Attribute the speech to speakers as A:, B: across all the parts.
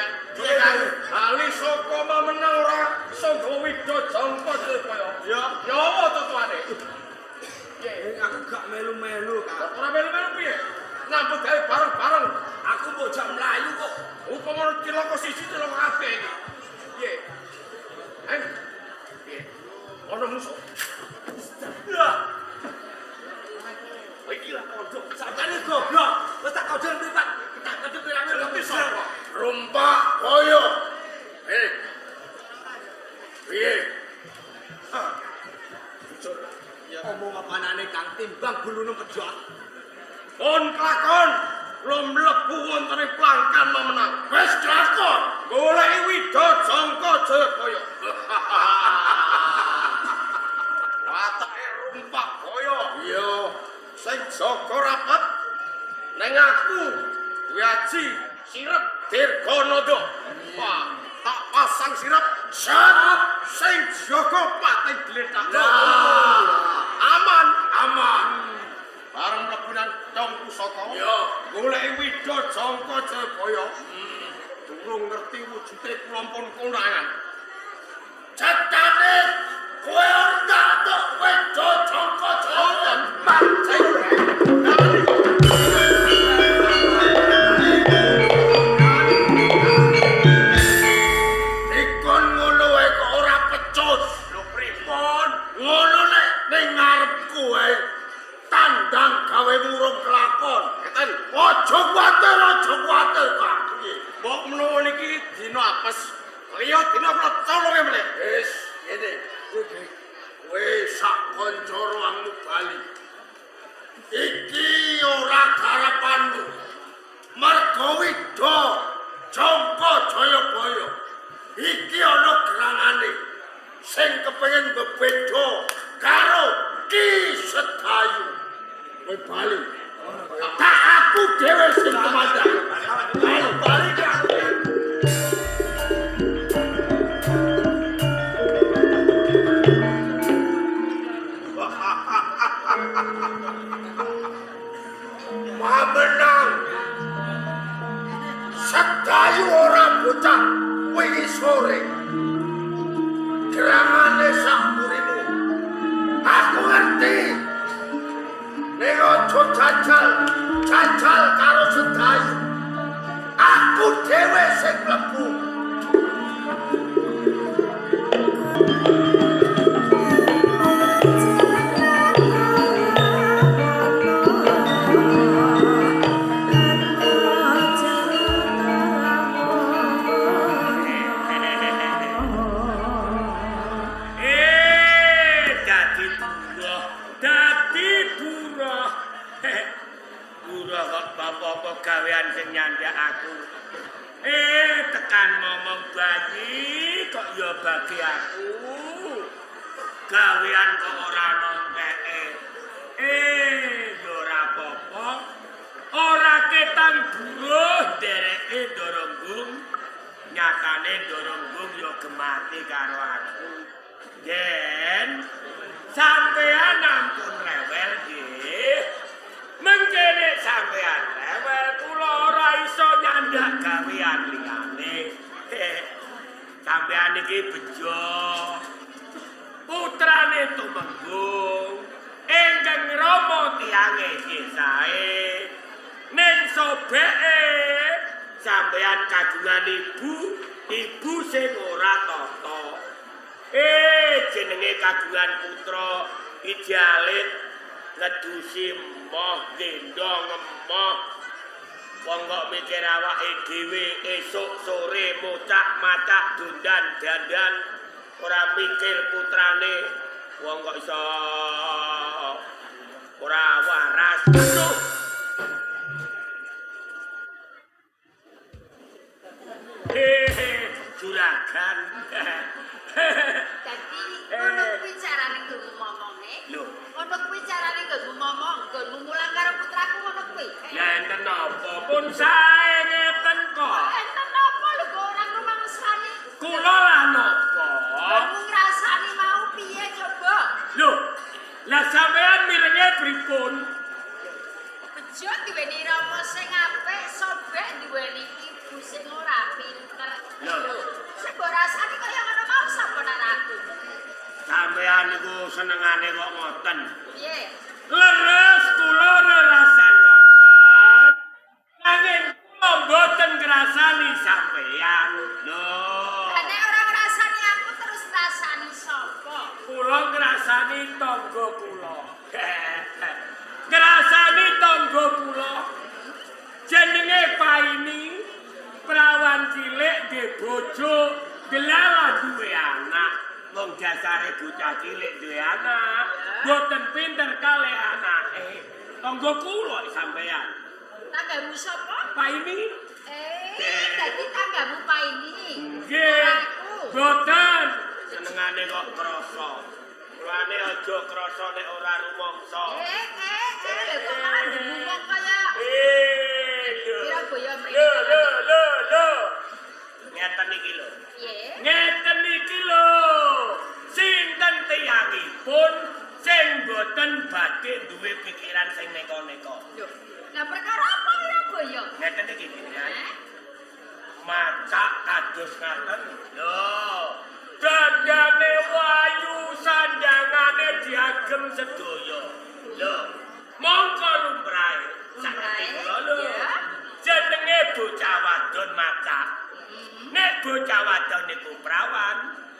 A: Sampean. Piye, Kang? Ali saka menang ora sangga Wida Jangka Jayabaya.
B: Ya.
A: Ya apa tutuane? Piye?
B: Aku gak melu-melu, Kang.
A: Ora melu-melu piye? Nyambut gawe bareng-bareng.
B: Aku bocah mlayu kok.
A: Upama cilaka siji cilaka kabeh iki. Piye? Eh? Piye? Ana musuh.
B: Ya. Iki lah kondo. Sakjane goblok. Wis tak kondo mripat. Tak kondo pirang
A: Ngerti sapa?
C: Rumpak boyo. Eh. Piye?
A: Hah. Jujur.
B: Omong apanane Kang timbang gulune pedhot.
A: Pun kelakon, kula mlebu wonten ing plangkan memenang.
C: Wis kelakon.
A: Goleki Wida Jangka Jayabaya. Watake rumpak boyo.
C: Iya.
A: Sing jaga rapet neng aku duwe aji sirep Dirgananda. Wah, tak pasang sirep
C: Sat.
A: sing jaga pating gletak.
C: Nah.
A: Aman,
C: Aman.
A: Bareng mlebu nang Cong Pusaka.
C: Iya.
A: Goleki Wida Jangka Jayabaya. Durung ngerti wujude kula pun konangan.
C: Cetane kowe ora tok Wida Jangka Jayabaya.
A: Mancing.
C: Dikon ngono wae kok ora pecus.
A: Lho pripun?
C: Ngono nek ning ngarepku wae tandang gawe murung kelakon.
A: Ngeten.
C: Aja kuwatir, aja kuwatir, Kang. Piye?
A: Mbok menawa niki dina apes, liya dina kula colonge meneh.
C: Wis, ngene. Kowe sak kanca ruangmu bali. Iki ora garapanmu. Mergo Wida Jangka Jayabaya. Iki ana gerangane sing kepengin bebeda karo Ki Sedayu. Kowe bali. Tak aku dhewe sing kemandang. Bali, bali Kang. Mamenang. Sedayu ora bocah wingi sore. Gerangane sak mburimu. Aku ngerti. Ning aja jajal, jajal karo Sedayu. Aku dhewe sing mlebu.
D: Eh, dadi buruh, dadi buruh. Buruh kok bapak-bapak gawean sing nyandak aku. Eh, tekan ngomong bayi kok ya bagi aku. Gawean kok ora ana enteke. Eh, ya ora apa-apa. Ora ketang buruh ndereke Doronggung. Nyatane Doronggung ya gemati karo aku. Yen sampean ampun rewel nggih. Mengkene sampean rewel kula ora iso nyandak gawean liyane. Sampean iki bejo. Putrane Tumenggung ingkang rama tiyange nggih sae. Ning sobeke sampean kagungan ibu, ibu sing ora tata. Eh, jenenge kagungan putra ijalit ngedusi moh gendong ngemoh. Wong kok mikir awake dhewe esuk sore mocak-macak dundan dandan ora mikir putrane. Wong kok iso ora waras. Aduh. Hehe, juragan.
E: Dadi ngono kuwi carane nggonmu ngomonge.
D: Lho.
E: Ngono kuwi carane nggonmu ngomong, nggonmu mulang karo putraku ngono kuwi.
D: Lah enten napa pun sae ngeten kok.
E: Enten napa lho kok ora ngrumangsani?
D: Kula lah napa?
E: Nggonmu ngrasani mau piye coba?
D: Lho, lah sampean mirenge pripun?
E: Bejo diweni rama sing apik, sobek diweni ibu sing ora pinter.
D: Lho,
E: Sing mbok rasani kaya ngono mau sapa nang aku?
D: Sampean niku senengane kok ngoten.
E: Piye?
D: Leres kula rerasan ngoten. Nanging kula mboten ngrasani sampean. Lho.
E: Lah nek ora ngrasani aku terus ngrasani sapa?
D: Kula ngrasani tangga kula. Ngrasani tangga kula. Jenenge Paini, prawan cilik dhe bojo, delalah duwe anak. Wong dasare bocah cilik duwe anak, mboten pinter kalih anake. Tangga kula sampean.
E: Tanggamu sapa?
D: Paini?
E: Dadi tanggamu Paini.
D: Nggih.
E: Ora aku.
D: Boten. Senengane kok krasa. Mulane aja krasa nek ora rumangsa.
E: Lho kok malah ngomong kaya
D: Lho.
E: Wirabaya mrene.
D: Lho, lho, lho, lho. Ngeten iki lho.
E: Piye?
D: Ngeten iki lho. Sinten tiyangipun sing boten badhe duwe pikiran sing neko-neko.
E: Lho, lah perkara apa Wirabaya?
D: Ngeten iki jenengan.
E: Hah?
D: Macak kados ngaten. Lho. Dandane wayu sandangane diagem sedaya. Lho, mongko lumrahe. Sakniki kula lho.
E: Ya.
D: Jenenge bocah wadon macak. Nek bocah wadon niku prawan,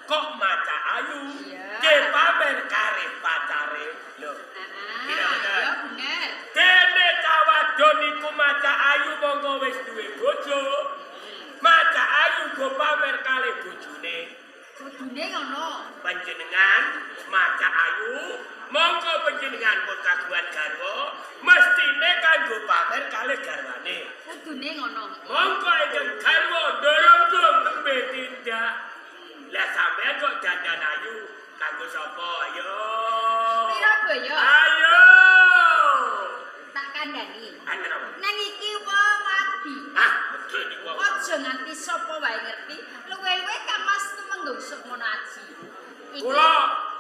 D: kok macak ayu.
E: Iya.
D: Ke pamer kare pacare. Lho.
E: Heeh.
D: Iya, bener.
E: Ya bener.
D: Dene cah wadon niku macak ayu mongko wis duwe bojo. Macak ayu go pamer kalih bojone.
E: Kudune ngono.
D: Panjenengan macak ayu, mongko panjenengan pun kagungan garwa, mestine kanggo pamer kalih garwane.
E: Kudune ngono.
D: Mongko ingkang garwa ndorong dong nembe tindak. Lah sampean kok dandan ayu kanggo sapa? Ayo.
E: Wirabaya,
D: Ayo.
E: tak kandhani.
D: Ana.
E: Nang iki wong adi.
D: Ah, medeni wong.
E: Aja nganti sapa wae ngerti, luwe-luwe Kang Mas Tumenggung Sukmono Aji. Iki
D: Kula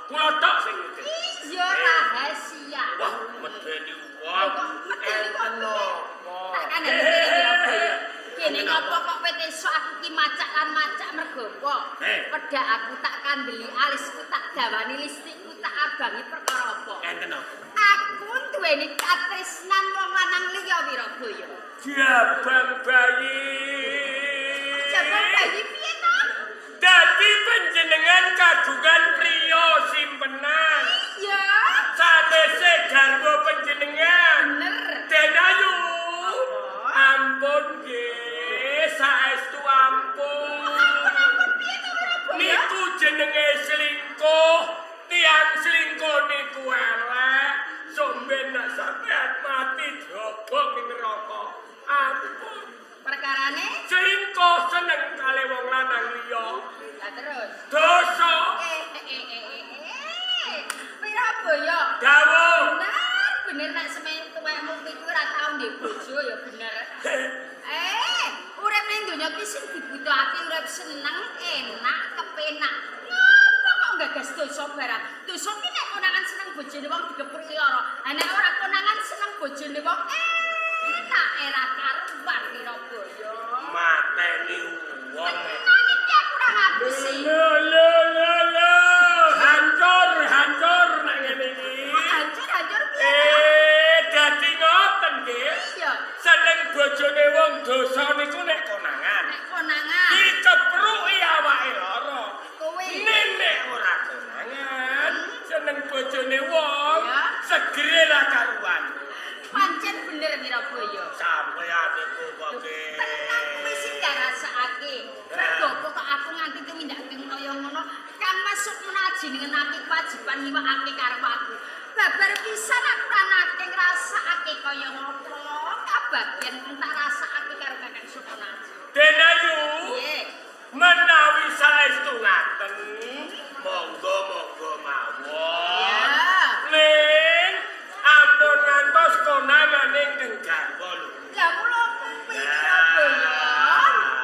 D: kula tok sing ngerti.
E: Iya rahasia.
D: Wah, medeni wong.
E: Kok medeni wong
D: Enten
E: piye?
D: apa?
E: Tak kandhani kene Wirabaya. Kene ngopo kok wit esuk aku ki macak lan macak mergo apa?
D: Eh.
E: Wedak aku tak kandeli alisku tak dawani lipstikku tak abangi perkara apa?
D: Enten apa?
E: Aku duweni katresnan wong lanang liya Wirabaya.
D: Jabang bayi.
E: Jabang bayi piye to?
D: Dadi panjenengan kagungan priya simpenan.
E: Iya,
D: Sanese garwa panjenengan.
E: bener.
D: Den ayu. Ampun nggih, saestu ampun.
E: Ampun piye to Wirabaya?
D: Niku jenenge selingkuh. Tiang selingkuh niku elek. Somben nek sampean mati diobong ing neraka. Ampun.
E: Perkarane?
D: Selingkuh seneng kalih wong lanang liya.
E: Lah terus.
D: Dosa.
E: Wirabaya.
D: Dawuh.
E: Bener, bener nek semen tuwekmu kuwi ora tau ndek bojo ya bener. Urip ning donya ki sing dibutuhake urip seneng, enak, kepenak. Ngopo kok gagas dosa barang? Dosa ki nek konangan seneng bojone wong dikepruki lara. Ha nek ora konangan seneng bojone wong enak era karuan Wirabaya.
D: Mateni wong.
E: Tenan iki aku ora ngapusi.
D: Lho lho lho lho. Hancur, hancur nek ngene iki.
E: Hancur-hancur piye?
D: Dadi ngoten nggih.
E: Iya,
D: Seneng bojone wong dosa niku nek konangan.
E: nek konangan
D: Dikepruki awake lara.
E: kowe.
D: Ning nek ora konangan, seneng bojone wong,
E: Ya.
D: segere ra karuan.
E: Pancen bener Wirabaya.
D: Sampeyan niku kok
E: Tenan kuwi sing gak rasakake. Mergo kok aku nganti tumindakake kaya ngono, Kang Mas Sukmono Aji ngenake kewajiban ngiwakake karo aku. Babar pisan aku ora nate ngrasakake kaya ngopo. Kabagian tak rasakake karo Kakang Sukmono Aji.
D: Denayu,
E: Piye?
D: menawi saestu ngaten, monggo-monggo mawon.
E: Ya.
D: Ning ampun ngantos konangan ingkang garwa lho.
E: Lah mula kuwi Wirabaya.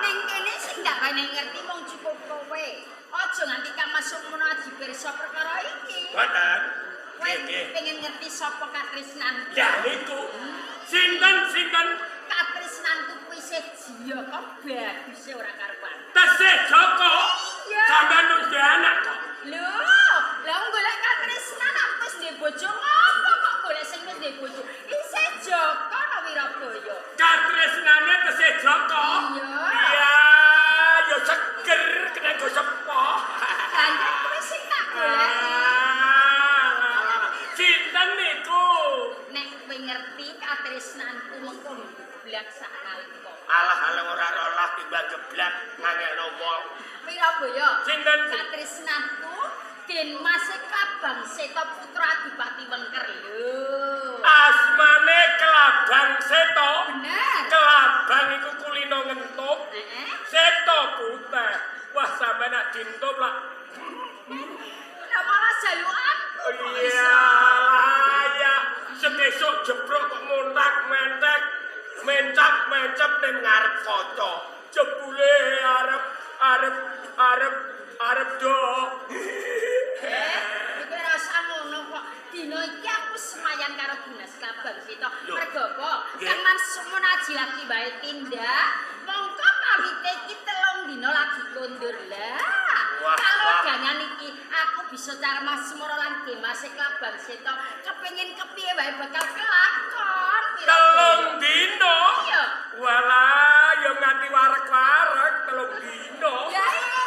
E: Ning kene sing gak wene ngerti mung cukup kowe. Aja nganti Kang Mas Sukmono Aji pirsa perkara iki.
D: Boten.
E: Kowe
D: Nggih, nggih.
E: pengen ngerti sapa katresnanku?
D: Ya niku. Sinten-sinten
E: Katresnanku kuwi isih jiya kok baguse ora karuan.
D: tesih timbang geblak ngangelno wong.
E: Wirabaya.
D: Sinten?
E: Katresnanku Den Mas Klabang Seta putra Adipati Wengker lho.
D: Asmane Klabang Seta.
E: Bener.
D: Klabang iku kulino ngentuk.
E: Heeh.
D: Seta putih. Wah, sampean nak dintup lah.
E: Lah malah jalukanku kok
D: Iya,
E: iso.
D: layak. Sesuk jebrok kok montak mentek. Mencap mencep ning ngarep kaca. Jebule arep arep arep arep do.
E: Iki ora usah ngono kok. Dina iki aku semayan karo Dimas Klabang Seta.
D: Lho.
E: Mergo apa?
D: Nggih.
E: Kang Mas Sumonaji lagi wae tindak. Mongko pamite iki 3 dina lagi kondur lah.
D: Wah,
E: Kalau
D: wah.
E: jangan iki aku bisa cara Mas Semoro lan Dimas Klabang Seta kepengin kepiye wae bakal kelakon.
D: 3 dino.
E: Iya.
D: Walah, ya nganti warek-warek 3 dino.
E: Ya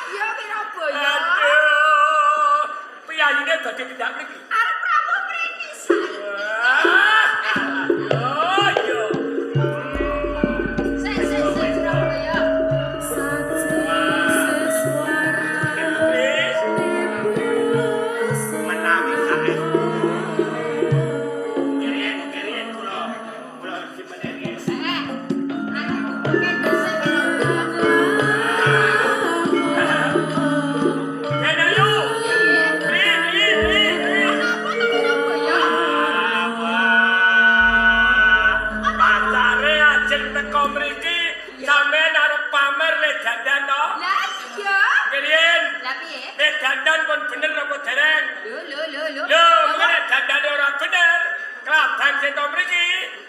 E: iya Wirabaya.
D: Aduh. Piyayine badhe tindak mriki.
E: Arep rawuh mriki saiki.
D: Wah. Yo yo.
E: Sik sik sik Wirabaya.
D: Wis.
C: Menawi saestu. Keriyen keriyen kula. Kula simpen riyen.
E: Eh, aku pengen sik Wirabaya.
D: Eh, Dayu. Ri ri ri ri.
E: Kenapa to Wirabaya?
D: Wah. Pacare ajeng teko mriki, sampean arep pamer le dandan to?
E: Lah iya.
D: Keriyen.
E: Lah piye?
D: Le dandan pun bener apa dereng?
E: Lho lho lho lho.
D: Lho, nek dandane ora bener, Klabang Seta mriki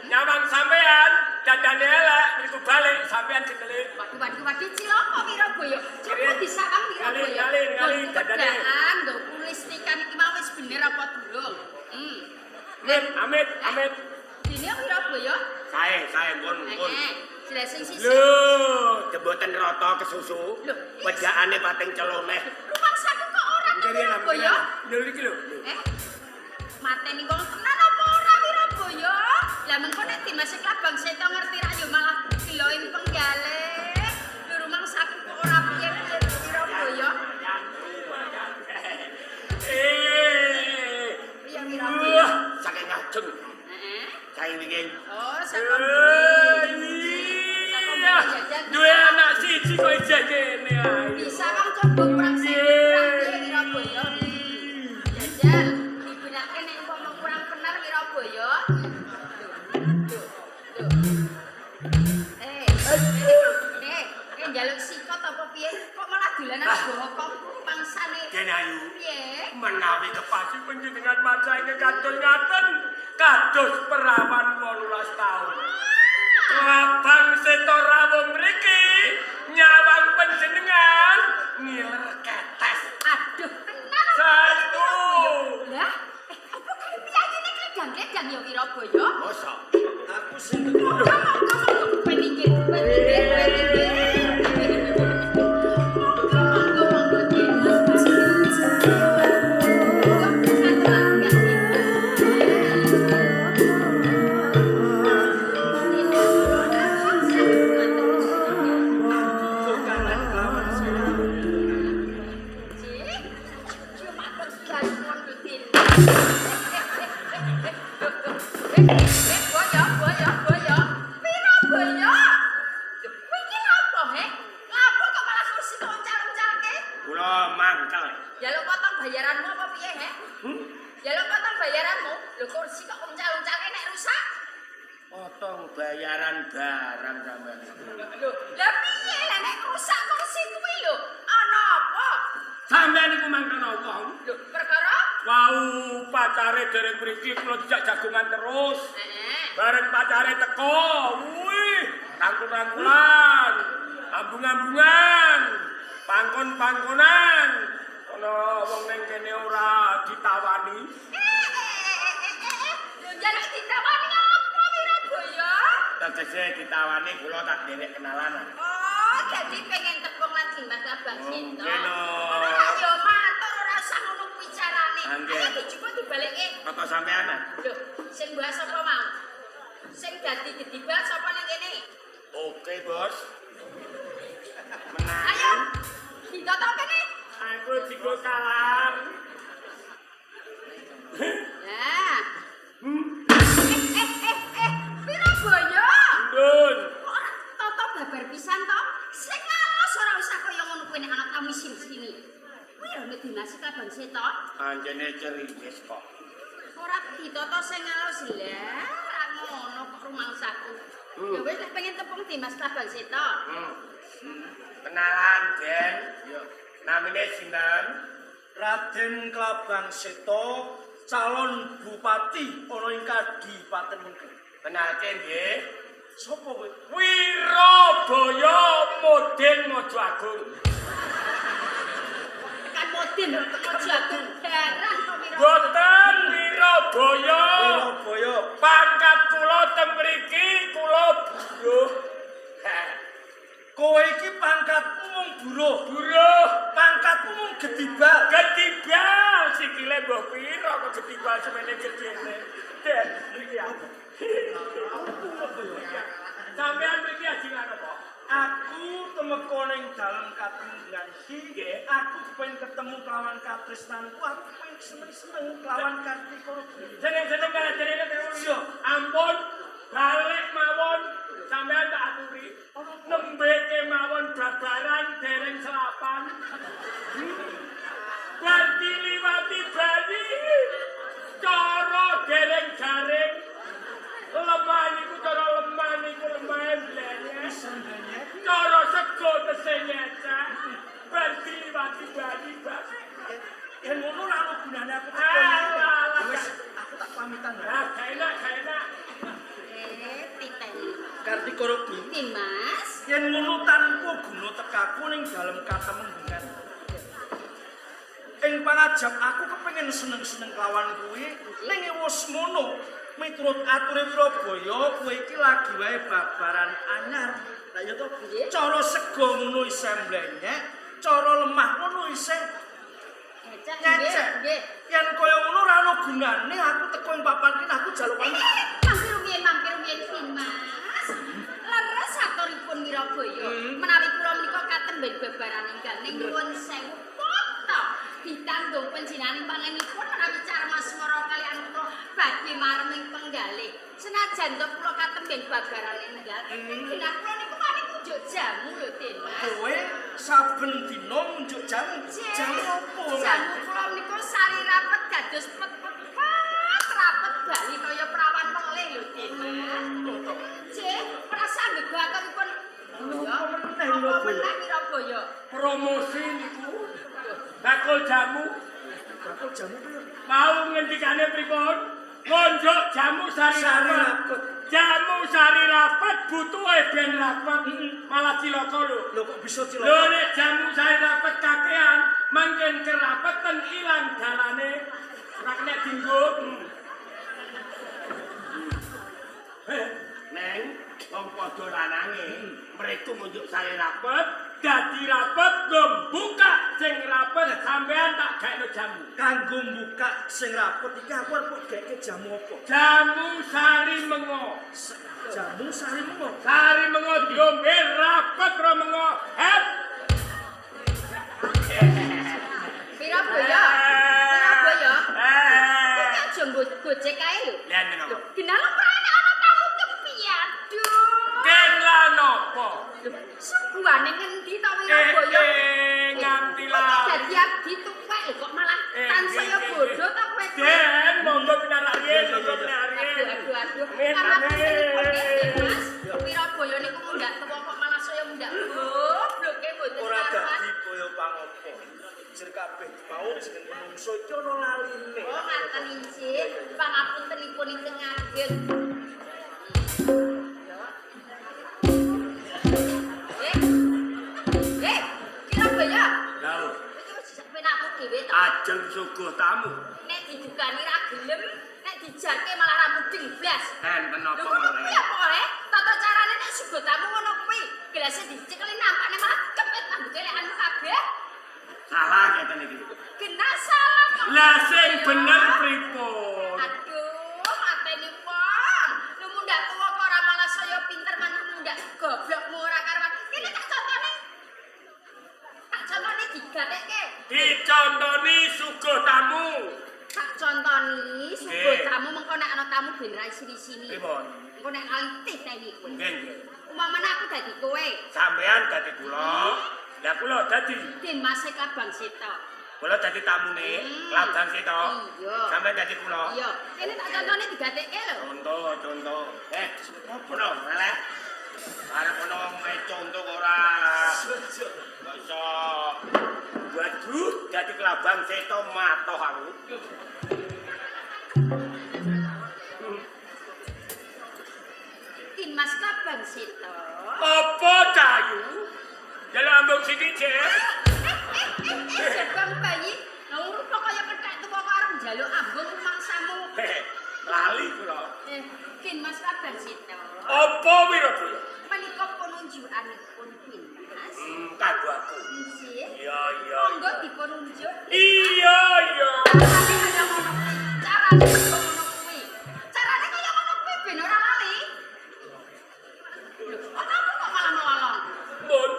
D: nyawang sampean, dandane elek, mriku balik sampean ditelik.
E: Waduh waduh waduh cilaka Wirabaya. Coba disawang Wirabaya.
D: Ngali, ngali, dandane.
E: Dandane. Nggo kulistikan iki mau wis bener apa durung?
D: Amit, amit, amit.
E: Dene Wirabaya.
C: Sae, sae pun pun.
E: Heeh. Jelas sing sisi.
D: Lho,
C: Jemboten rata kesusu.
E: Lho.
C: Wejakane pating celoneh.
E: Rumangsaku kok ora to Wirabaya?
D: Lho iki lho.
E: Eh. Mateni wong tenan apa ora Wirabaya? Lah mengko nek Dimas Klabang Seta ngerti ra ya malah geloing penggale. Lho rumangsaku kok ora piye-piye to Wirabaya?
D: Eh.
E: Piye Wirabaya?
D: Wah.
C: Saking ngajeng.
E: Heeh.
C: Saking wingi.
E: Oh, saka
D: Iya. Duwe anak siji kok ijek kene ae.
E: Bisa kang coba kurang sewu kurang piye Wirabaya? Jajal, dibenake nek umpama kurang bener Wirabaya. Lho, lho, lho. Eh, eh, eh, njaluk sikot apa piye? Kok malah dolanan bokong pangsane.
D: Den Ayu.
E: Piye?
D: Menawi kepasi panjenengan maca ingkang kados ngaten kados perawan 18 taun. Klabang Seta rawuh mriki nyawang panjenengan ngiler ketes.
E: Aduh, tenan.
D: Saestu.
E: Lah, eh, apa karo piyayine kledang-kledang ya Wirabaya?
C: Mosok.
B: Aku sing teko.
E: Monggo, monggo, monggo. Peninggi, peninggi, peninggi. Monggo, monggo, monggo, Dimas. Monggo, satu lagi. Boyo, boyo, boyo. Piro boyo? Kowe iki lapo, he? Lapo kok malah kursi kok uncal-uncalke?
C: Kula mangkel.
E: Jaluk potong bayaranmu apa piye, he? Jaluk potong bayaranmu. Lho kursi kok uncal-uncalke nek rusak?
C: Potong bayaran barang sampean.
E: Lho, lah piye lah nek rusak kursi kuwi lho? Ana apa?
D: Sampeyan iku mangkel napa?
E: Lho, perkara?
D: Wau pacare dereng mriki kula dijak jagongan terus.
E: Heeh.
D: Bareng pacare teko, wih, rangkul-rangkulan, ambung-ambungan, pangkon-pangkonan. Ana wong ning kene ora ditawani.
E: Eh. Lho njaluk ditawani apa Wirabaya?
C: Tegese ditawani kula tak derek kenalan.
E: Oh, jadi pengen tepung lan Dimas Klabang Seta.
C: Nggih, no.
E: Ora ya matur ora usah ngono kuwi carane.
C: Nggih.
E: Ayo dijupuk dibalekke.
C: Foto sampean.
E: Lho, sing bahas sapa mau? Sing dadi gedibal sapa nang kene?
C: Oke, Bos.
D: dinggo kalam.
E: Nah. Eh, Wirabaya.
D: Ndun.
E: Kok ora tata babar pisan to? Sing alus ora usah kaya ngono kuwi nek ana tamu sini. Kuwi lho nek Dimas Klabang Seta.
D: Anjene ceriwis kok.
E: Ora ditata sing alus lah, ora ngono kok rumangsaku. Ya wis nek pengen tepung Dimas Klabang Seta.
D: Kenalan, Den. Iya. Namine sinten?
B: Raden Klabang Seta, calon bupati ana ing Kadipaten Mengker.
D: Kenalke nggih.
B: Sopo kowe?
D: Wirabaya Modin Mojo Agung.
E: Tekan Modin Mojo Agung barang to Wirabaya.
D: Boten Wirabaya.
B: Wirabaya.
D: Pangkat kula teng mriki kula buruh.
B: Kowe iki pangkatmu mung buruh,
D: Buruh
B: pangkatmu mung gedibal.
D: Gedibal sikile mbah pira kok gedibal semene gedene. Den mriki aku. Sampeyan mriki ajengan apa?
B: Aku tumeka ning dalem katemenggungan iki, aku kepengin ketemu kelawan katresnanku, aku kepengin seneng-seneng kelawan Kartika Rukmini.
D: Seneng-seneng karo jenenge terus. Ampun balik mawon sampeyan tak aturi. Nembe kemawon babaran dereng selapan. Bar diliwati bayi. Cara dereng jaring. Lemah niku cara lemah niku lemahe blenyek. Cara sego tesih nyecek. Bar diliwati bayi bas.
B: Yen ngono ora ono gunane aku teko.
D: Alah,
B: Wis, aku tak pamitan.
D: Ah, gak enak, gak enak.
E: Titeni.
B: Kartika Rukmini,
E: Dimas.
B: yen ngono tanpa guna tekaku ning dalem katemenggungan. Ing pangajap aku kepengin seneng-seneng kelawan kuwi, ning wis ngono miturut ature Wirabaya kowe iki lagi wae babaran anyar. Lah ya to, cara sego ngono isih mblenyek, cara lemah ngono isih
E: Ngecek nggih, nggih.
B: Yen kaya ngono ora ono gunane aku teko ing papan kene aku jaluk pamit.
E: Mampir rumiyin Dimas. Leres aturipun Wirabaya. Menawi kula menika katemben babaran enggal ning nyuwun sewu foto ditanggung panjenengan pangenipun menawi carmasmara kaliyan kula badhe mareming penggalih. Senajan to kula katemben babaran enggal, genah kula niku wani ngunjuk jamu lho Dimas.
B: Kowe saben dina ngunjuk jamu. Jamu apa?
E: Jamu kula niku sari rapet dados pet-pet rapet bali kaya perawan melih lho Dimas. Cih, perasaan nggo aturipun
B: Apa meneh
E: Apa
B: Wirabaya?
E: meneh Wirabaya?
D: Promosi niku bakul jamu.
B: Bakul jamu piye?
D: Mau ngendikane pripun? Ngonjok jamu sari
B: Sari
D: rapet. Jamu sari rapet butuhe ben rapet. Malah cilaka lho.
B: Lho kok bisa
D: Lho
B: cilaka?
D: nek jamu sari rapet kakean, mangken kerapeten ilang dalane. Ora kena dinggo. Neng, wong padha lanange, mriku ngunjuk sari rapet, dadi rapet nggo buka sing rapet sampean tak gaekno jamu.
B: Kanggo buka sing rapet iki aku arep kok gaeke jamu apa?
D: Jamu sari mengo.
B: Jamu sari mengo.
D: Sari mengo diombe rapet ro mengo. Hep.
E: Wirabaya. Wirabaya.
D: Eh.
E: Kok aja gojek kae lho.
D: Lah menapa?
E: Genah lho prane ana tamu kepiye? Aduh.
D: Ken lan napa?
E: Suguhane ngendi to Wirabaya?
D: Nganti
E: Kok
D: lah.
E: dadi abdi tuwek lho kok malah tansaya bodoh to kowe.
D: Den, monggo pinarak riyen, monggo pinarak riyen.
E: Aduh, aduh, aduh.
D: Amin,
E: Pangapuntenipun nggih,
D: amin.
E: Mas. Wirabaya niku mundhak tuwa kok malah saya mundhak gobloke mboten
B: Ora
E: karuan.
B: dadi kaya pangopo. Jer kabeh mau jeneng menungso iki ana laline.
E: Oh, ngaten inggih. Pangapuntenipun ingkang ageng. Eh. Eh, Wirabaya.
D: Lha,
E: Iki wis penakmu dhewe to.
D: ajeng suguh tamu.
E: Nek didugani ra gelem, nek dijarke malah ra mudeng blas.
D: Enten
E: Lho
D: napa
E: ngono kuwi apa oleh? Tata carane nek suguh tamu ngono kuwi, gelase dicekeli nampakne malah kepet ambeke lek anu kabeh.
D: Salah ngeten iki.
E: Genah salah kok.
D: Lah sing bener pripun?
E: Aduh, mateni wong. Lu mundak tuwa kok ora malah saya pinter manah mundak goblokmu ora karuan. Kene tak contone. Tak contone Digatekke.
D: Dicontoni suguh tamu.
E: Tak contoni suguh tamu mengko nek ana tamu ben ra sini-sini.
D: Pripun?
E: Engko nek lali titeni kowe.
D: Nggih, nggih.
E: Umpamane aku dadi kowe.
D: Sampean dadi kula. Lah kula dadi
E: Dinmase Klabang Seta.
D: Kula dadi tamune Klabang Seta.
E: Iya.
D: Sampean dadi kula.
E: Iya. Kene tak contoni digatekke lho.
D: Contoh, contoh. Ngono, elek. Arep ono wong contoh ora. Kok iso. Waduh, dadi Klabang Seta matoh aku.
E: Dinmas Klabang Seta.
D: Apa cayu? Jaluk ambung siki, Cek.
E: Jabang bayi. Lah rupa kaya kethek tuwa kok arep njaluk ambung mangsamu.
D: Lali kula.
E: Dinmas Klabang Seta.
D: Apa Wirabaya?
E: Menika penunjukanipun Dinmas.
D: Kanggo aku.
E: Nggih.
D: Iya, iya.
E: Monggo dipununjuk.
D: Iya, iya.
E: Carane kaya ngono kuwi. Carane kaya ngono kuwi. Carane kaya ngono kuwi ben ora lali. Lho, apa kok malah melolong?
D: Mun.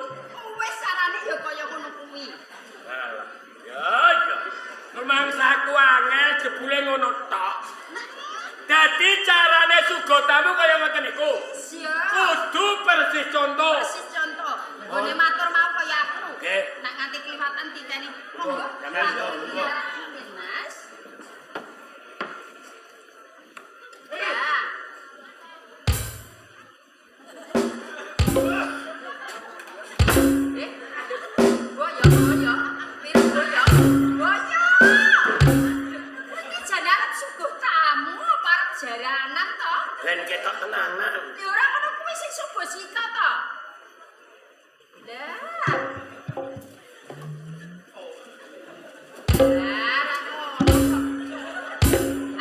E: Wis carane ya kaya ngono kuwi.
D: Alah. Ya, ya. Rumangsaku angel jebule ngono tok. Dadi carane suguh tamu kaya ngoten niku.
E: Iya.
D: Kudu persis contoh.
E: Persis contoh. Nggone matur mau kaya aku.
D: Nggih.
E: Nek nganti kliwatan titeni. Monggo.
D: Sampeyan yo, monggo.
E: Mas. Ya. Boyo, boyo. Piro boyo? Boyo. Iki jane arep suguh tamu apa arep jaranan to?
D: Ben ketok tenanan.
E: Ya ora ngono kuwi sing suguh sita to. Lah. Lah, ora ngono kok.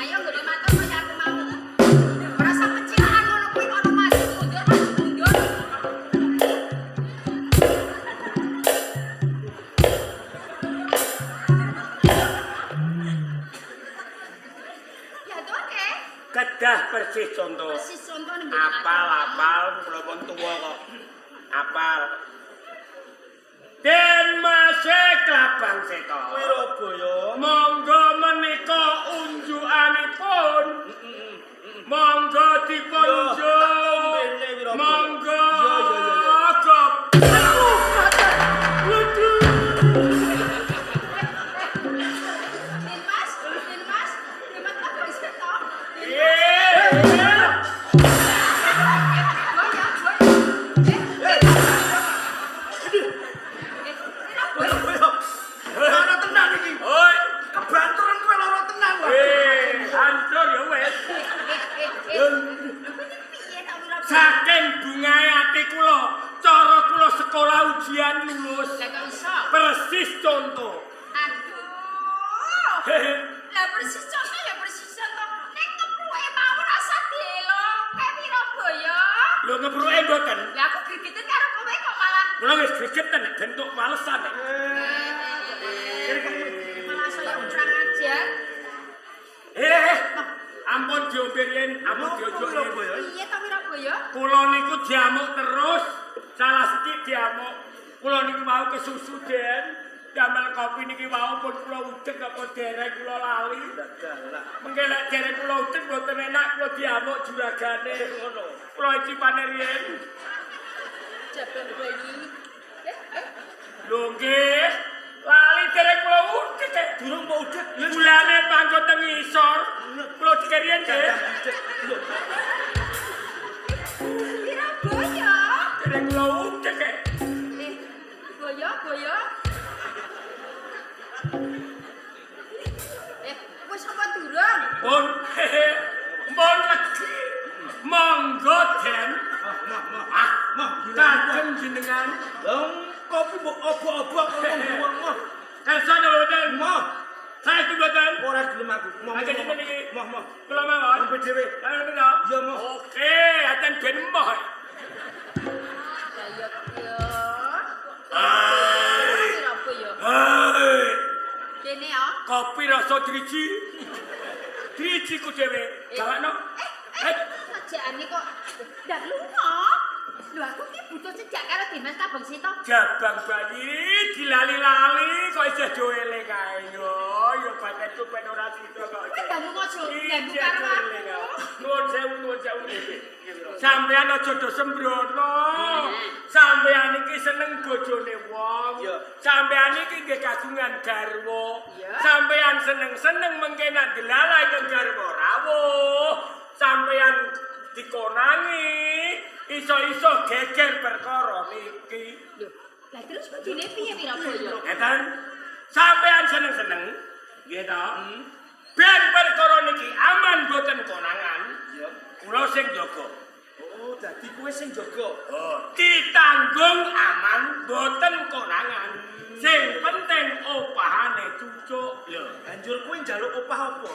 E: Ayo nggone matur kaya aku mau. Ora usah pecilaan ngono kuwi kono maju mundur maju mundur. Ya to oke.
D: Kedah persis contoh.
E: Persis contoh ning nggone matur.
D: Apal-apal kula pun tuwa kok. Apal. Dinmase Klabang Seta.
B: Wirabaya.
D: Monggo menika unjukanipun. Monggo dipunjuk.
B: Yo, tak ombene, Wirabaya.
D: Monggo.
B: Yo, yo, yo, yo.
D: Gop. Waduh.
E: Dinmas, Dinmas, Dinmas Klabang Seta. Dinmas.
D: Eh.
E: Boyo, boyo. Wirabaya.
B: Lara tenan iki.
D: Oi.
B: Kebanteran kowe lara tenan wae.
D: Hancur ya wis.
E: Lho kuwi piye ta Wirabaya?
D: Saking bungae ati kula, cara kula sekolah ujian lulus.
E: Lah kok iso?
D: Persis contoh.
E: Aduh. Lah persis contoh ya persis contoh. Nek kepruke mau rasa dieloke Wirabaya.
D: Lho ngepruke mboten?
E: Lah aku gregeten karo kowe kok malah
D: Kula wis gregeten bentuk walesan.
E: malah saya kurang ajar.
D: Ampun diombe riyen, ampun diojo riyen.
E: Piye ta Wirabaya?
D: Kula niku diamuk terus, salah sithik diamuk. Kula niku mau kesusu, Den. Damel kopi niki wau pun kula udeg apa dereng kula lali. Mengke lek dereng kula udeg mboten enak kula diamuk juragane.
B: Ngono.
D: Kula icipane riyen.
E: Jabang bayi.
D: Lho nggih, lali dereng kula udeg.
B: Durung mbok udeg.
D: Gulane panggon teng ngisor. Kula udeg riyen nggih.
B: Lho,
E: Wirabaya.
D: Dereng kula udeg.
E: Boyo, boyo. Wis apa durung?
D: Pun pun legi. Monggo Den.
B: Mah, mah,
D: Ah,
B: mah, gila.
D: kagem jenengan.
B: Lah kopi mbok obok-obok ngomong buang mah.
D: Kersa napa mboten?
B: Mah,
D: Saestu mboten?
B: ora gelem aku. Mah,
D: Aja sinten iki?
B: Mah, mah.
D: Kula mawon.
B: Ombe dhewe.
D: Lah ngoten to?
B: Iya, mah.
D: Oke, aten ben emoh.
E: Lah iya yo.
D: Hai.
E: Wirabaya.
D: Hei,
E: Kene ya.
D: kopi rasa driji. Driji ku dhewe. Gawakno.
E: Sajane kok ndak lunga. Lho aku ki butuh cedhak karo Dimas Kabang Seta.
D: Jabang bayi dilali-lali kok isih do eling kae yo. Ya batenku ben ora sida kok.
E: Kowe bangun aja ganggu karo aku.
D: Nuwun sewu, nuwun sewu. Sampeyan aja do sembrono. Sampeyan iki seneng bojone wong. Sampeyan iki nggih kagungan garwa. Sampeyan seneng-seneng mengke nek dilalai ingkang garwa rawuh. Sampeyan dikonangi iso-iso geger perkara niki.
E: Lho, lah terus kudune piye Wirabaya?
D: Ngeten. Sampeyan seneng-seneng, nggih to? Ben perkara niki aman boten konangan.
B: Iya.
D: Kula sing jaga.
B: Oh, dadi kowe sing jaga.
D: Oh, ditanggung aman boten konangan. Sing penting opahane cucuk. Lho,
B: Banjur kowe njaluk opah apa?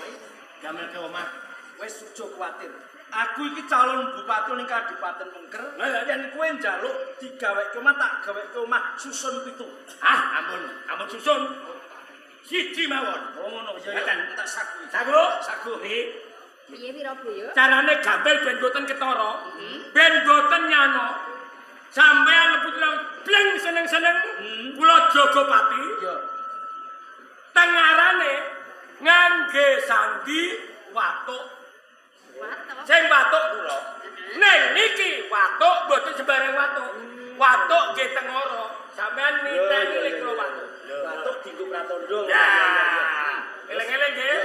D: Gamelke omah.
B: Wis aja kuwatir. Aku iki calon bupati ning Kadipaten Wengker. Yen kowe njaluk digaweke omah tak gaweke omah susun 7.
D: Ah, ampun, ampun susun. Siji mawon.
B: Oh ngono ya ya. Tak sagu.
D: Sagu?
B: Sagu.
D: Nggih.
E: Piye Wirabaya?
D: Carane gambel ben boten ketara, ben boten nyano. Sampeyan lebut bleng seneng-seneng, kula jaga pati.
B: Iya.
D: Tengarane ngangge sandi watuk.
E: Watuk.
D: Sing watuk kula. Ning niki watuk mboten sembarang watuk. Watuk nggih tengara. Sampeyan niteni lek kula watuk.
B: Watuk dienggo pratandha.
D: Ya. Eleng-eleng nggih.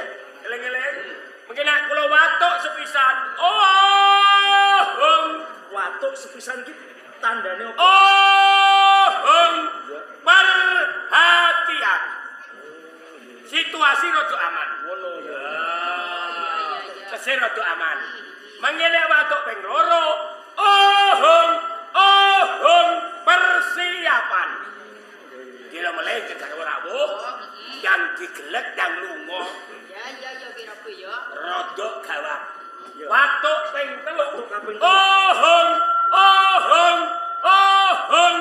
D: Eleng-eleng. Mungkin nek kula watuk sepisan. Oh, hong.
B: Watuk sepisan iki tandane apa?
D: Oh, hong. Perhatian. Situasi rada aman.
B: Ngono ya.
D: Tesih rada aman. Mangke nek watuk ping loro, oh hong, oh hong, persiapan. Dilo meleh kegarwa rawuh, yang digelek yang lunga.
E: Ya ya ya Wirabaya.
D: Rodok gawat. Watuk ping 3.
B: Kaping telu.
D: Oh hong, oh hong, oh hong.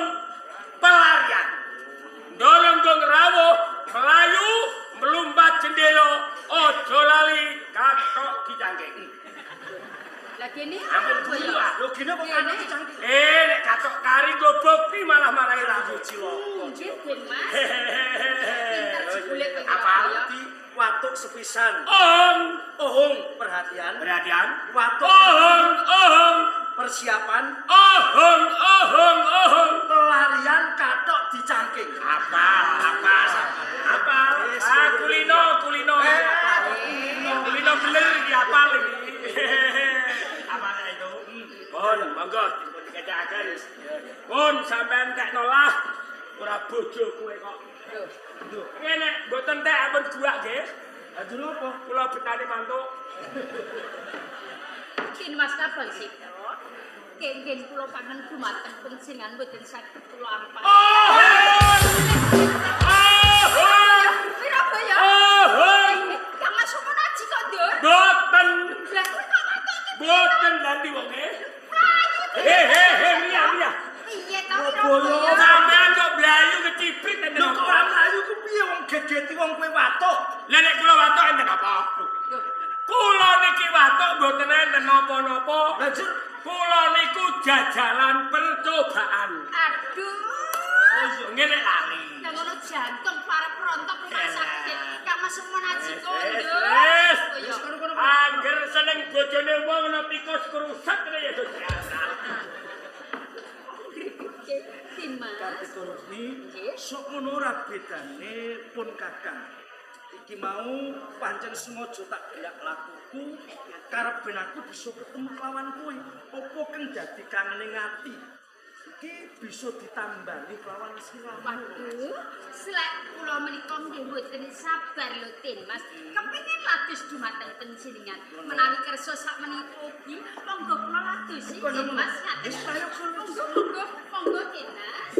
D: Pelarian. Ndorong gong rawuh, melayu, melumpat jendela, aja lali kathok dicangking.
E: Lah kene
D: Ampun guyu ah.
B: Lho gene kok kathok dicangking.
D: Nek kathok kari nggo bukti malah marahi rawuh.
B: Cilaka.
E: Nggih, Den Mas. Pinter jebule kowe
D: Apa?
E: Wirabaya.
B: Di watuk sepisan.
D: Ohong,
B: Ohong perhatian.
D: perhatian.
B: Watuk
D: Ohong, ohong,
B: persiapan.
D: ohong, ohong, ohong.
B: Pelarian kathok dicangking.
D: Apa? Apa? Apa? Ah, kulino, kulino. Kulino bener iki apal iki. Apa itu? Pun, monggo dipun dikecakaken. Pun sampean tekno lah ora bojo kowe kok.
E: Lho,
D: Ngene mboten tek ampun guak nggih.
B: Lah jero apa?
D: Kula betane mantuk.
E: Den Mas Kabang Seta. Kengken kula pangen dumateng panjenengan mboten saged kula ampal.
D: Ohong! Ohong!
E: Wirabaya.
D: Ohong!
E: Kang Mas Sumonaji kok, Ndur?
D: Boten,
E: Lah kowe kok watuk iki
D: boten landi wonge.
E: mlayu.
D: He he he miyah miyah.
E: Piye to Wirabaya?
D: Sampean kok mlayu keciprit enten.
B: Lho kok ora mlayu ku piye wong gegeti wong kowe watuk?
D: Lah nek kula watuk enten apa?
E: Lho,
D: Kula niki watuk mboten enten napa-napa.
B: Lah jur
D: Kula niku jajalan percobaan.
E: aduh.
D: Oh iya ngene lali.
E: Lah ngono jantung para prontok rumah sakit. Kang Mas Sumonaji kok, Ndur.
D: Wes.
E: Oh iya.
D: Angger seneng bojone wong ana tikus krusak ngene ya sosial.
E: Den Mas.
B: Kartika Rukmi, sok ngono ora bedane pun kakang. Iki mau pancen sengaja tak gerak lakuku karep ben aku bisa ketemu kelawan kowe. Apa keng dadi kangene ati? Iki bisa ditambani kelawan siramu.
E: Waduh, selek kula menika nggih mboten sabar lho Den Mas. Kepengin lados dumateng panjenengan. Menawi kersa sak menika ugi, monggo kula ladosi Den Mas.
B: Wis ayo kono.
E: Monggo monggo monggo Den Mas.